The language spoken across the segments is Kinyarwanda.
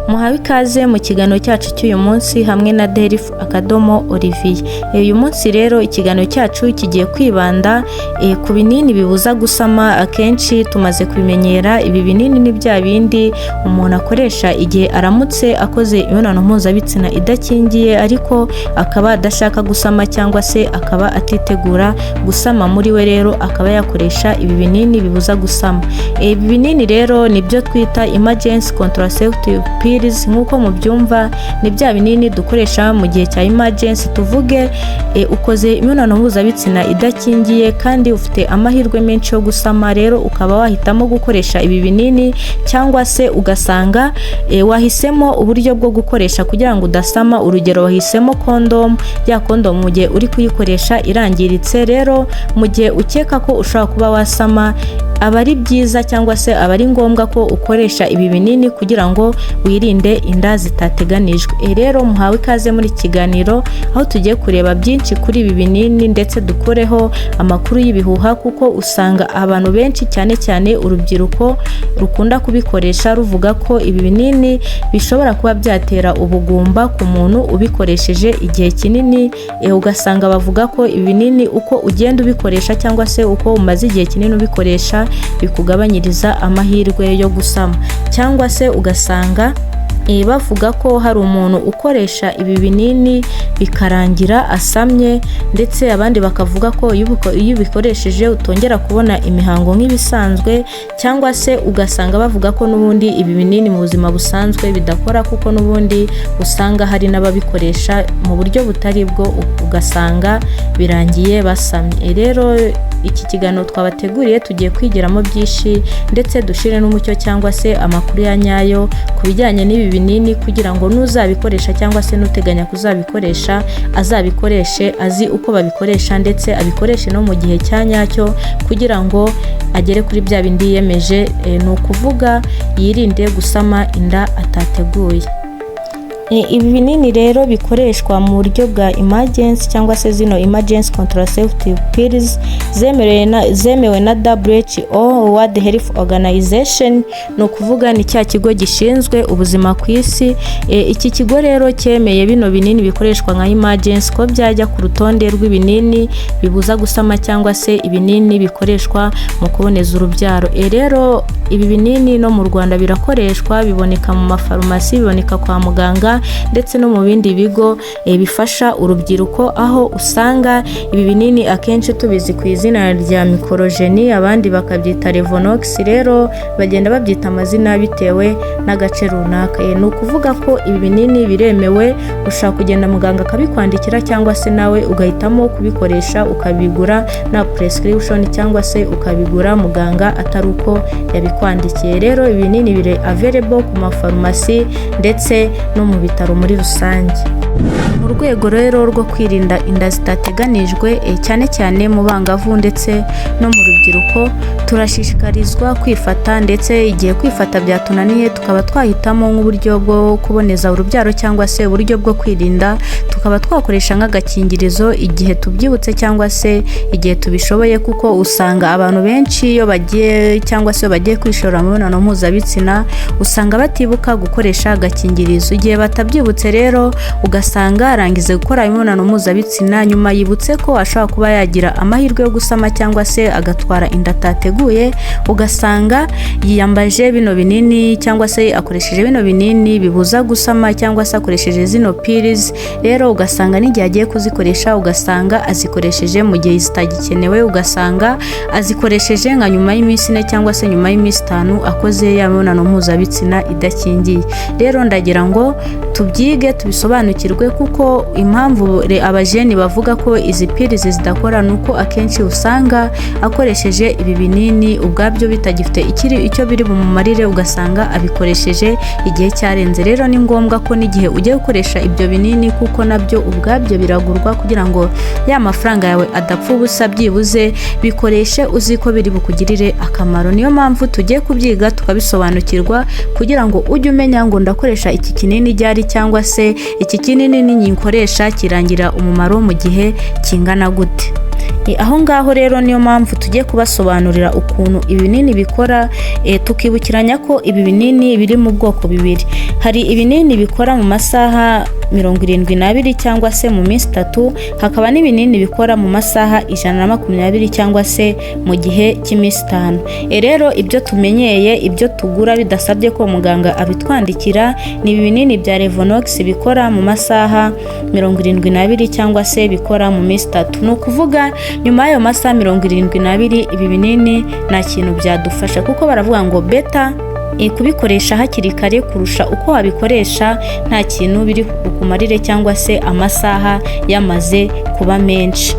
Muhawe ikaze mu kiganiro cyacu cy'uyu munsi hamwe na Delph Akadomo Olivier. Uyu munsi rero ikiganiro cyacu kigiye kwibanda ku binini bibuza gusama. Akenshi tumaze kubimenyera, ibi binini ni bya bindi umuntu akoresha igihe aramutse akoze imibonano mpuzabitsina idakingiye, ariko akaba adashaka gusama cyangwa se akaba atitegura gusama muri we, rero akaba yakoresha ibi binini bibuza gusama. Ibi binini rero nibyo twita emergency contraceptive pills. Nk'uko mubyumva, ni bya binini dukoresha mu gihe cya emergency. Tuvuge ukoze imibonano mpuzabitsina idakingiye kandi ufite amahirwe menshi yo gusama, rero ukaba wahitamo gukoresha ibi binini, cyangwa se ugasanga wahisemo uburyo bwo gukoresha kugira ngo udasama. Urugero, wahisemo kondomu, ya kondomu mu gihe uri kuyikoresha irangiritse. Rero mu gihe ukeka ko ushobora kuba wasama, aba ari byiza cyangwa se aba ari ngombwa ko ukoresha ibi binini kugira ngo wirinde inda zitateganijwe. Rero muhawe ikaze muri kiganiro aho tugiye kureba byinshi kuri ibi binini, ndetse dukureho amakuru y'ibihuha, kuko usanga abantu benshi, cyane cyane urubyiruko rukunda kubikoresha, ruvuga ko ibi binini bishobora kuba byatera ubugumba ku muntu ubikoresheje igihe kinini. Ugasanga bavuga ko ibi binini uko ugenda ubikoresha cyangwa se uko umaze igihe kinini ubikoresha bikugabanyiriza amahirwe yo gusama, cyangwa se ugasanga bavuga ko hari umuntu ukoresha ibi binini bikarangira asamye, ndetse abandi bakavuga ko iyo ubikoresheje utongera kubona imihango nk'ibisanzwe, cyangwa se ugasanga bavuga ko n'ubundi ibi binini mu buzima busanzwe bidakora, kuko n'ubundi usanga hari n'ababikoresha mu buryo butari bwo, ugasanga birangiye basamye. Rero iki kiganiro twabateguriye tugiye kwigiramo byinshi, ndetse dushire n'umucyo cyangwa se amakuru ya nyayo ku bijyanye n'ibi binini, kugira ngo n'uzabikoresha cyangwa se n'uteganya kuzabikoresha azabikoreshe azi uko babikoresha, ndetse abikoreshe no mu gihe cya nyacyo kugira ngo agere kuri bya bindi yiyemeje, ni ukuvuga yirinde gusama inda atateguye. Ibi binini rero bikoreshwa mu buryo bwa emergency cyangwa se zino emergency contraceptive pills zemewe na WHO, World Health Organization, ni ukuvuga ni cya kigo gishinzwe ubuzima ku isi. Iki kigo rero cyemeye bino binini bikoreshwa nka emergency ko byajya ku rutonde rw'ibinini bibuza gusama cyangwa se ibinini bikoreshwa mu kuboneza urubyaro. Rero ibi binini no mu Rwanda birakoreshwa, biboneka mu mafarumasi, biboneka kwa muganga ndetse no mu bindi bigo bifasha urubyiruko, aho usanga ibi binini akenshi tubizi ku izina rya Microgynon, abandi bakabyita Lovenox. Rero bagenda babyita amazina bitewe n'agace runaka. Ni ukuvuga ko ibi binini biremewe, ushobora kugenda muganga akabikwandikira, cyangwa se nawe ugahitamo kubikoresha ukabigura na prescription, cyangwa se ukabigura muganga atari uko yabikwandikiye. Rero ibi binini biri available ku mafarumasi ndetse no mu bitaro muri rusange. Mu rwego rero rwo kwirinda inda zitateganijwe, cyane cyane mu bangavu ndetse no mu rubyiruko, turashishikarizwa kwifata, ndetse igihe kwifata byatunaniye tukaba twahitamo nk'uburyo bwo kuboneza urubyaro cyangwa se uburyo bwo kwirinda, tukaba twakoresha nk'agakingirizo igihe tubyibutse cyangwa se igihe tubishoboye, kuko usanga abantu benshi iyo bagiye cyangwa se bagiye kwishora mu mibonano mpuzabitsina usanga batibuka gukoresha agakingirizo. Igihe batabyibutse rero, ugasanga arangize gukora imibonano mpuzabitsina, nyuma yibutse ko ashobora kuba yagira amahirwe yo gusama cyangwa se agatwara inda atateguye, ugasanga yiyambaje bino binini cyangwa se akoresheje bino binini bibuza gusama cyangwa se akoresheje zino pills. Rero ugasanga n'igihe agiye kuzikoresha, ugasanga azikoresheje mu gihe zitagikenewe, ugasanga azikoresheje nka nyuma y'iminsi 4 cyangwa se nyuma y'iminsi 5 akoze ya mibonano mpuzabitsina idakingiye. Rero ndagira ngo tubyige, tubisobanukirwe, kuko impamvu abajeni bavuga ko izi pills zidakora ni uko akenshi usanga akoresheje ibi binini ubwabyo bitagifite icyo biri bumumarire, ugasanga abikoresheje igihe cyarenze. Rero ni ngombwa ko n'igihe ugiye gukoresha ibyo binini, kuko nabyo ubwabyo biragurwa, kugira ngo ya mafaranga yawe adapfa ubusa, byibuze bikoreshe uzi ko biri bukugirire akamaro. Niyo mpamvu tugiye kubyiga tukabisobanukirwa, kugira ngo ujye umenya ngo ndakoresha iki kinini ryari, cyangwa se iki kinini ninkoresha kirangira umumaro mu gihe kingana gute. Aho ngaho rero niyo mpamvu tugiye kubasobanurira ukuntu ibinini bikora, tukibukiranya ko ibi binini biri mu bwoko bubiri. Hari ibinini bikora mu masaha 72 cyangwa se mu minsi 3, hakaba n'ibinini bikora mu masaha 120 cyangwa se mu gihe cy'iminsi 5. Rero ibyo tumenyeye, ibyo tugura bidasabye ko muganga abitwandikira, ni ibi binini bya Levonox bikora mu masaha 72 cyangwa se bikora mu minsi 3. Ni ukuvuga nyuma y'ayo masaha 72 ibi binini nta kintu byadufasha, kuko baravuga ngo better kubikoresha hakiri kare kurusha uko wabikoresha nta kintu biri bukumarire cyangwa se amasaha yamaze kuba menshi.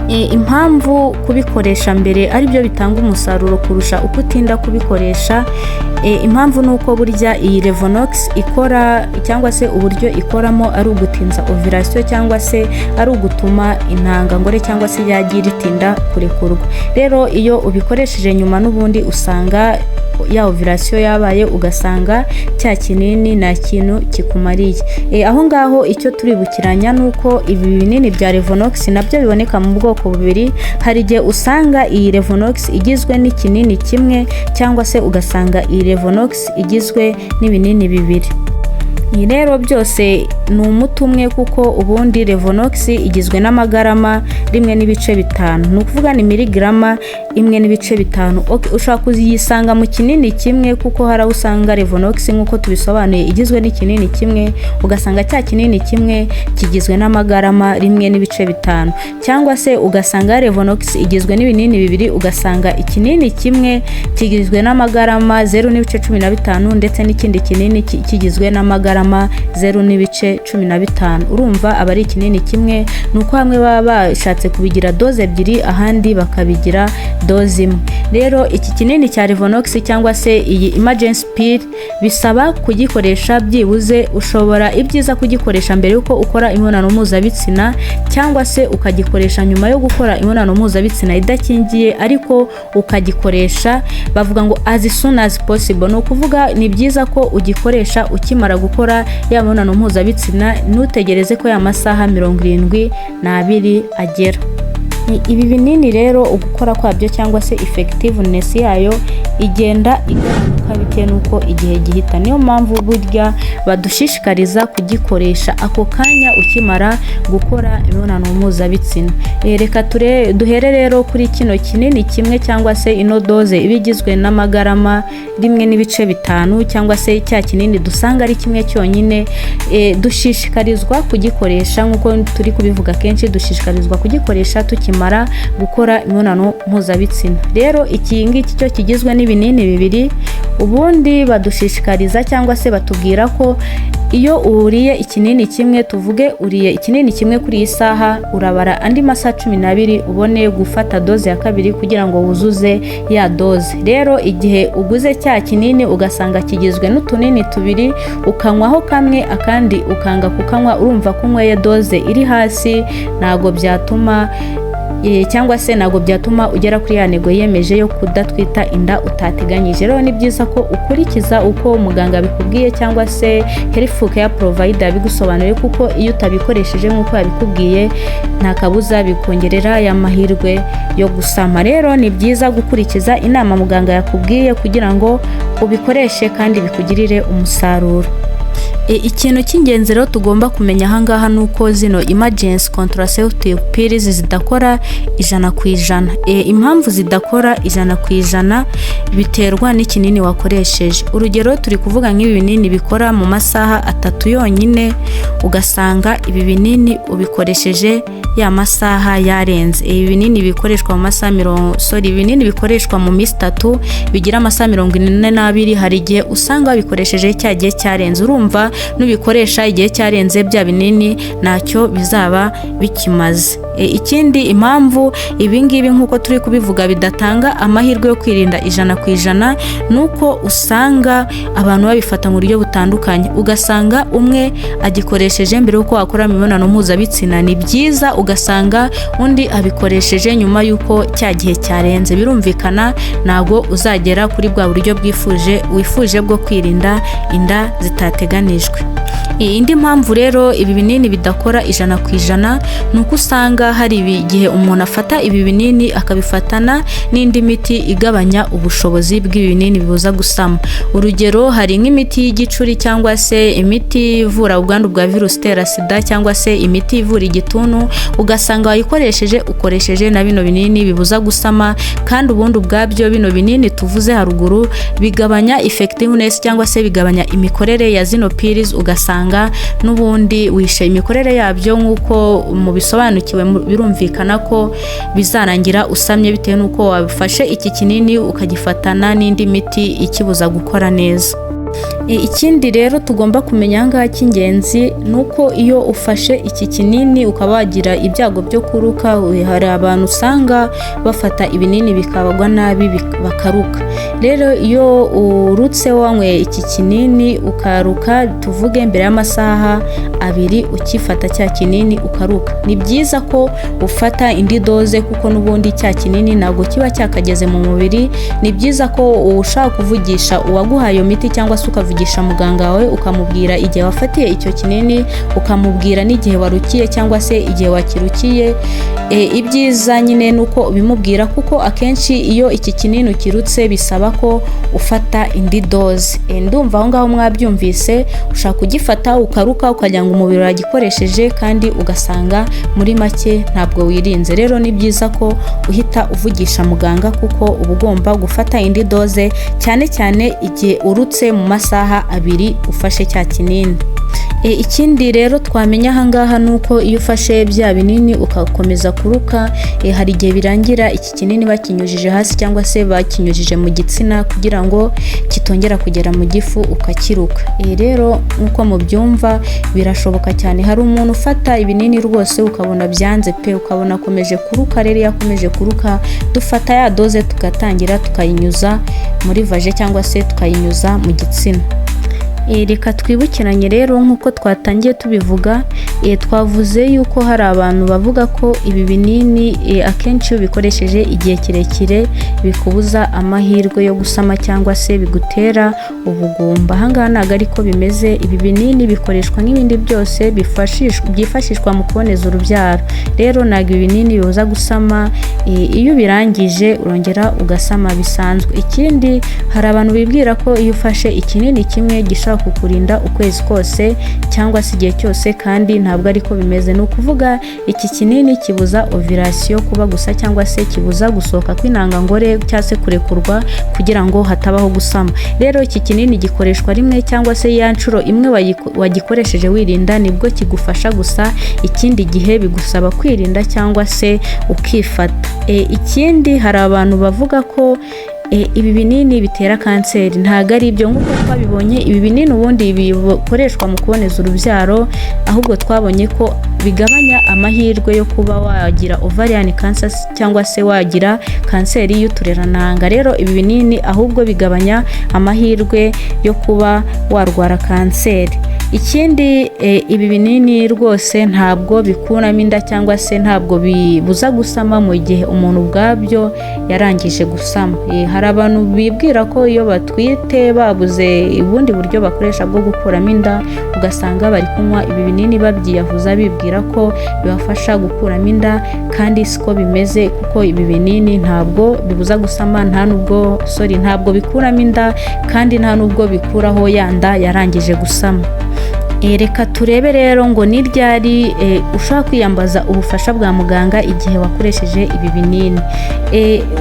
Impamvu kubikoresha mbere ari byo bitanga umusaruro kurusha uko utinda kubikoresha, impamvu ni uko burya iyi Levonox ikora cyangwa se uburyo ikoramo ari ugutinza ovulation cyangwa se ari ugutuma intangangore cyangwa se yagira ritinda kurekurwa. Rero iyo ubikoresheje nyuma, n'ubundi usanga ya ovulation yabaye, ugasanga cya kinini nta kintu kikumariye. Aho ngaho icyo turibukiranya ni uko ibi binini bya Levonox nabyo biboneka mu bwoko bubiri. Hari igihe usanga iyi Levonox igizwe n'ikinini kimwe cyangwa se ugasanga iyi Levonox igizwe n'ibinini bibiri. Iyi rero byose ni umuti umwe, kuko ubundi Levonox igizwe n'amagarama 1.5, ni ukuvuga ni miligarama 1.5. Ushobora kuyisanga mu kinini kimwe, kuko hari aho usanga Levonox nk'uko tubisobanuye igizwe n'ikinini kimwe, ugasanga cya kinini kimwe kigizwe n'amagarama 1.5, cyangwa se ugasanga Levonox igizwe n'ibinini bibiri, ugasanga ikinini kimwe kigizwe n'amagarama 0.15 ndetse n'ikindi kinini kigizwe n'amagarama 0.15. Urumva aba ari ikinini kimwe, ni uko hamwe baba bashatse kubigira doze ebyiri, ahandi bakabigira doze imwe. Rero iki kinini cya Levonox cyangwa se iyi emergency pill bisaba kugikoresha byibuze, ushobora ibyiza kugikoresha mbere y'uko ukora imibonano mpuzabitsina cyangwa se ukagikoresha nyuma yo gukora imibonano mpuzabitsina idakingiye, ariko ukagikoresha bavuga ngo as soon as possible. Ni ukuvuga ni byiza ko ugikoresha ukimara gukora ya mibonano mpuzabitsina, ntutegereze ko ya masaha 72 agera. Ibi binini rero ugukora kwabyo cyangwa se effectiveness yayo igenda igabanuka bitewe n'uko igihe gihita. Niyo mpamvu burya badushishikariza kugikoresha ako kanya ukimara gukora imibonano mpuzabitsina. Reka duhere rero kuri kino kinini kimwe cyangwa se ino doze iba igizwe n'amagarama 1.5 cyangwa se cya kinini dusanga ari kimwe cyonyine. Dushishikarizwa kugikoresha nk'uko turi kubivuga kenshi, dushishikarizwa kugikoresha tukimara gukora imibonano mpuzabitsina. Rero iki ngiki cyo kigizwe n'ibinini bibiri, ubundi badushishikariza cyangwa se batubwira ko iyo uriye ikinini kimwe, tuvuge uriye ikinini kimwe kuri iyi saha, urabara andi masaha 12 ubone gufata doze ya kabiri kugira ngo wuzuze ya doze. Rero igihe uguze cya kinini ugasanga kigizwe n'utunini tubiri, ukanywaho kamwe akandi ukanga kukanywa, urumva ko unyweye doze iri hasi, ntabwo byatuma cyangwa se ntabwo byatuma ugera kuri ya ntego yiyemeje yo kudatwita inda utateganyije. Rero ni byiza ko ukurikiza uko muganga abikubwiye cyangwa se health care provider yabigusobanuriye, kuko iyo utabikoresheje nk'uko yabikubwiye nta kabuza bikongerera ya mahirwe yo gusama. Rero ni byiza gukurikiza inama muganga yakubwiye kugira ngo ubikoreshe kandi bikugirire umusaruro. Ikintu cy'ingenzi rero tugomba kumenya ahangaha ni uko zino emergency contraceptive pills zidakora 100%. Impamvu zidakora 100% biterwa n'ikinini wakoresheje. Urugero, turi kuvuga nk'ibi binini bikora mu masaha 3 yonyine, ugasanga ibi binini ubikoresheje ya masaha yarenze. Ibi binini bikoreshwa mu masaha mirongo, sorry, ibinini bikoreshwa mu minsi 3 bigira amasaha 42, hari igihe usanga wabikoresheje cya gihe cyarenze. Urumva nubikoresha igihe cyarenze, bya binini ntacyo bizaba bikimaze. Ikindi, impamvu ibi ngibi nk'uko turi kubivuga bidatanga amahirwe yo kwirinda 100%, ni uko usanga abantu babifata mu buryo butandukanye, ugasanga umwe agikoresheje mbere y'uko akora imibonano mpuzabitsina, ni byiza, ugasanga undi abikoresheje nyuma y'uko cya gihe cyarenze. Birumvikana ntabwo uzagera kuri bwa buryo bwifuje wifuje bwo kwirinda inda zitateganijwe. Indi mpamvu rero ibi binini bidakora 100% ni uko usanga hari igihe umuntu afata ibi binini akabifatana n'indi miti igabanya ubushobozi bw'ibi binini bibuza gusama. Urugero, hari nk'imiti y'igicuri cyangwa se imiti ivura ubwandu bwa virusi itera SIDA cyangwa se imiti ivura igituntu, ugasanga wayikoresheje ukoresheje na bino binini bibuza gusama, kandi ubundi ubwabyo bino binini tuvuze haruguru bigabanya effectiveness cyangwa se bigabanya imikorere ya zino pills, ugasanga n'ubundi wishe imikorere yabyo. Nk'uko mubisobanukiwe, birumvikana ko bizarangira usamye bitewe n'uko wafashe iki kinini ukagifatana n'indi miti ikibuza gukora neza. Ikindi rero tugomba kumenya aha ngaha cy'ingenzi ni uko iyo ufashe iki kinini ukaba wagira ibyago byo kuruka, hari abantu usanga bafata ibinini bikabagwa nabi bakaruka. Rero iyo urutse wanyweye iki kinini ukaruka, tuvuge mbere y'amasaha 2 ukifata cya kinini ukaruka, ni byiza ko ufata indi dose kuko n'ubundi cya kinini ntabwo kiba cyakageze mu mubiri. Ni byiza ko ushaka kuvugisha uwaguhaye iyo miti cyangwa se ukavugisha muganga wawe, ukamubwira igihe wafatiye icyo kinini, ukamubwira n'igihe warukiye cyangwa se igihe wakirukiye. Ibyiza nyine ni uko ubimubwira, kuko akenshi iyo iki kinini ukirutse bisaba ko ufata indi dose. Ndumva aho ngaho mwabyumvise. Ushaka kugifata ukaruka ukagira ngo umubiri wagikoresheje, kandi ugasanga muri make ntabwo wirinze. Rero ni byiza ko uhita uvugisha muganga kuko uba ugomba gufata indi dose, cyane cyane igihe urutse mu masaha 2 ufashe cya kinini. Ikindi rero twamenya ahangaha ni uko iyo ufashe bya binini ugakomeza kuruka, hari igihe birangira iki kinini bakinyujije hasi cyangwa se bakinyujije mu gitsina kugira ngo kitongera kugera mu gifu, ukakiruka. Rero nk'uko mubyumva, birashoboka cyane. Hari umuntu ufata ibinini rwose ukabona byanze pe, ukabona akomeje kuruka. Rero iyo akomeje kuruka, dufata ya dose tugatangira tukayinyuza muri vagin cyangwa se tukayinyuza mu gitsina. Reka twibukiranye rero nk'uko twatangiye tubivuga, twavuze yuko hari abantu bavuga ko ibi binini akenshi iyo ubikoresheje igihe kirekire bikubuza amahirwe yo gusama cyangwa se bigutera ubugumba. Ahangaha ntabwo ariko bimeze. Ibi binini bikoreshwa nk'ibindi byose byifashishwa mu kuboneza urubyaro. Rero ntabwo ibi binini bibuza gusama, iyo ubirangije urongera ugasama bisanzwe. Ikindi, hari abantu bibwira ko iyo ufashe ikinini kimwe gishobora kukurinda ukwezi kose cyangwa se igihe cyose, kandi ntabwo ariko bimeze. Ni ukuvuga iki kinini kibuza ovulation kuba gusa cyangwa se kibuza gusohoka kw'intangangore cyangwa se kurekurwa kugira ngo hatabaho gusama. Rero iki kinini gikoreshwa rimwe cyangwa se ya nshuro imwe wagikoresheje wirinda nibwo kigufasha gusa, ikindi gihe bigusaba kwirinda cyangwa se ukifata. Ikindi, hari abantu bavuga ko ibi binini bitera kanseri. Ntabwo ari ibyo. Nk'uko twabibonye, ibi binini ubundi bikoreshwa mu kuboneza urubyaro, ahubwo twabonye ko bigabanya amahirwe yo kuba wagira ovarian cancer cyangwa se wagira kanseri y'uturerantanga. Rero ibi binini ahubwo bigabanya amahirwe yo kuba warwara kanseri. Ikindi, ibi binini rwose ntabwo bikuramo inda cyangwa se ntabwo bibuza gusama mu gihe umuntu ubwabyo yarangije gusama. Hari abantu bibwira ko iyo batwite babuze ubundi buryo bakoresha bwo gukuramo inda, ugasanga bari kunywa ibi binini babyiyahuza bibwira ko bibafasha gukuramo inda, kandi siko bimeze, kuko ibi binini ntabwo bibuza gusama, nta nubwo, sorry, ntabwo bikuramo inda, kandi nta nubwo bikuraho ya nda yarangije gusama. Reka turebe rero ngo ni ryari ushobora kwiyambaza ubufasha bwa muganga igihe wakoresheje ibi binini.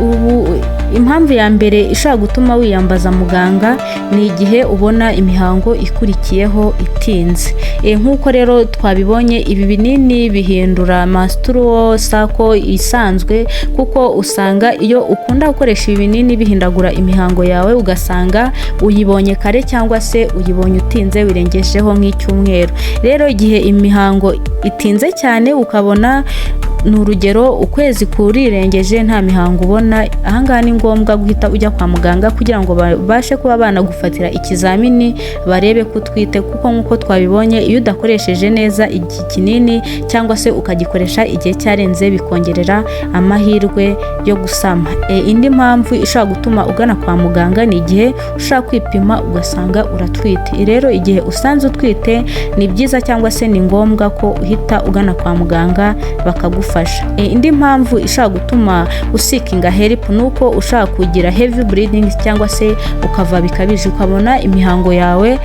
Ubu impamvu ya mbere ishobora gutuma wiyambaza muganga ni igihe ubona imihango ikurikiyeho itinze. Nk'uko rero twabibonye, ibi binini bihindura menstrual cycle isanzwe, kuko usanga iyo ukunda gukoresha ibi binini bihindagura imihango yawe, ugasanga uyibonye kare cyangwa se uyibonye utinze, wirengejeho nk'icyumweru. Rero igihe imihango itinze cyane ukabona Ni urugero, ukwezi kurirengeje nta mihango ubona. Ahangaha ni ngombwa guhita ujya kwa muganga kugira ngo babashe kuba banagufatira ikizamini barebe ko utwite, kuko nk'uko twabibonye, iyo udakoresheje neza iki kinini cyangwa se ukagikoresha igihe cyarenze, bikongerera amahirwe yo gusama. Indi mpamvu ishobora gutuma ugana kwa muganga ni igihe ushobora kwipima ugasanga uratwite. Rero igihe usanze utwite, ni byiza cyangwa se ni ngombwa ko uhita ugana kwa muganga bakagufasha. Indi mpamvu ishobora gutuma useekinga help ni uko ushaka kugira heavy bleeding cyangwa se ukava bikabije, ukabona imihango yawe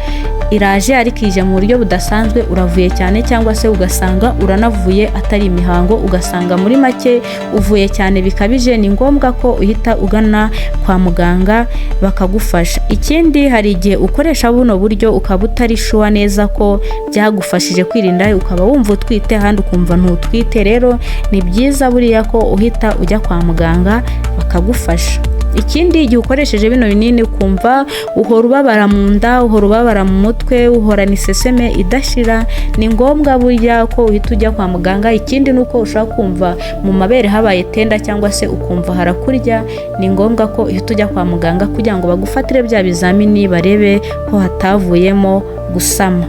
iraje ariko ije mu buryo budasanzwe, uravuye cyane, cyangwa se ugasanga uranavuye atari imihango, ugasanga muri make uvuye cyane bikabije. Ni ngombwa ko uhita ugana kwa muganga bakagufasha. Ikindi, hari igihe ukoresha buno buryo ukaba utari sure neza ko byagufashije kwirinda, ukaba wumva utwite ahandi ukumva ntutwite. Rero ni byiza buriya ko uhita ujya kwa muganga bakagufasha. Ikindi, igihe ukoresheje bino binini ukumva uhora ubabara mu nda, uhora ubabara mu mutwe, uhorana iseseme idashira, ni ngombwa burya ko uhita ujya kwa muganga. Ikindi ni uko ushobora kumva mu mabere habaye tender cyangwa se ukumva harakurya. Ni ngombwa ko uhita ujya kwa muganga kugira ngo bagufatire bya bizamini barebe ko hatavuyemo gusama.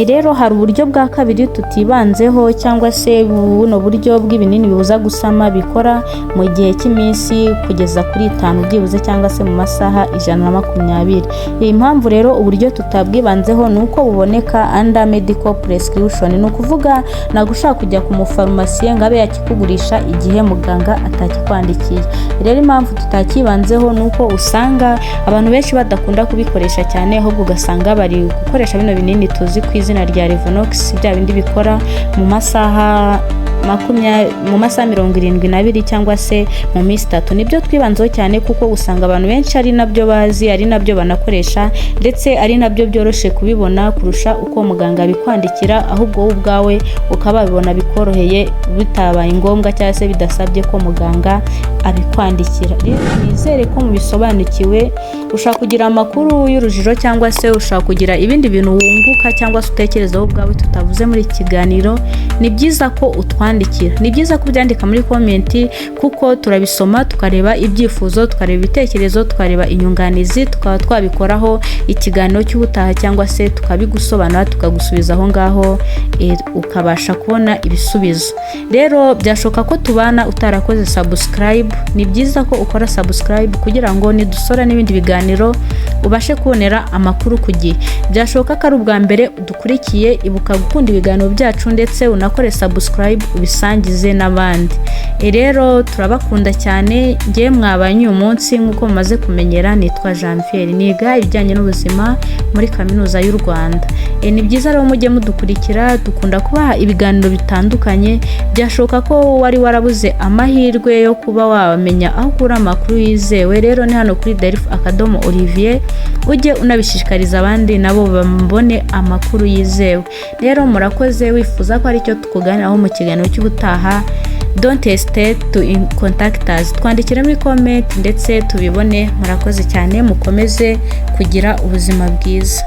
Rero hari uburyo bwa kabiri tutibanzeho, cyangwa se buno buryo bw'ibinini bibuza gusama bikora mu gihe cy'iminsi kugeza kuri 5 byibuze, cyangwa se mu masaha 120. Iyi mpamvu rero uburyo tutabwibanzeho ni uko buboneka under medical prescription. Ni ukuvuga ntabwo ushaka kujya ku mufarumasiye ngo abe yakikugurisha igihe muganga atakikwandikiye. Rero impamvu tutakibanzeho ni uko usanga abantu benshi badakunda kubikoresha cyane, ahubwo ugasanga bari gukoresha bino binini tuzi ku izina rya Levonox, bya bindi bikora mu masaha 72 cyangwa se mu minsi 3. Nibyo twibanzeho cyane kuko usanga abantu benshi ari nabyo bazi, ari nabyo banakoresha, ndetse ari nabyo byoroshye kubibona kurusha uko muganga abikwandikira, ahubwo wowe ubwawe ukaba wabibona bikoroheye, bitabaye ngombwa cyangwa se bidasabye ko muganga abikwandikira. Rero nizere ko mubisobanukiwe. Ushobora kugira amakuru y'urujijo cyangwa se ushobora kugira ibindi bintu wunguka cyangwa se utekerezaho ubwawe tutavuze muri iki kiganiro. Ni byiza ko utwandikira, ni byiza ko ubyandika muri comment, kuko turabisoma, tukareba ibyifuzo, tukareba ibitekerezo, tukareba inyunganizi, tukaba twabikoraho ikiganiro cy'ubutaha cyangwa se tukabigusobanura, tukagusubiza aho ngaho, ukabasha kubona ibisubizo. Rero byashoboka ko tubana utarakoze subscribe. Ni byiza ko ukora subscribe kugira ngo nidusora n'ibindi biganiro ubashe kubonera amakuru ku gihe. Byashoboka ko ari ubwa mbere dukurikiye. Ibuka gukunda ibiganiro byacu ndetse unakore subscribe, ubisangize n'abandi. Rero turabakunda cyane. Ngewe mwabanye uyu munsi, nk'uko mumaze kumenyera, nitwa Janvier, niga ibijyanye n'ubuzima muri Kaminuza y'u Rwanda. Ni byiza rero mujye mudukurikira, dukunda kubaha ibiganiro bitandukanye. Byashoboka ko wari warabuze amahirwe yo kuba wamenya aho ukura amakuru yizewe. Rero ni hano kuri Delph.Olivier. Ujye unabishishikariza abandi nabo bambone amakuru yizewe. Rero murakoze. Wifuza ko aricyo tukuganiraho mu kiganiro cy'ubutaha, don't hesitate to contact us, twandikire muri comment ndetse tubibone. Murakoze cyane, mukomeze kugira ubuzima bwiza.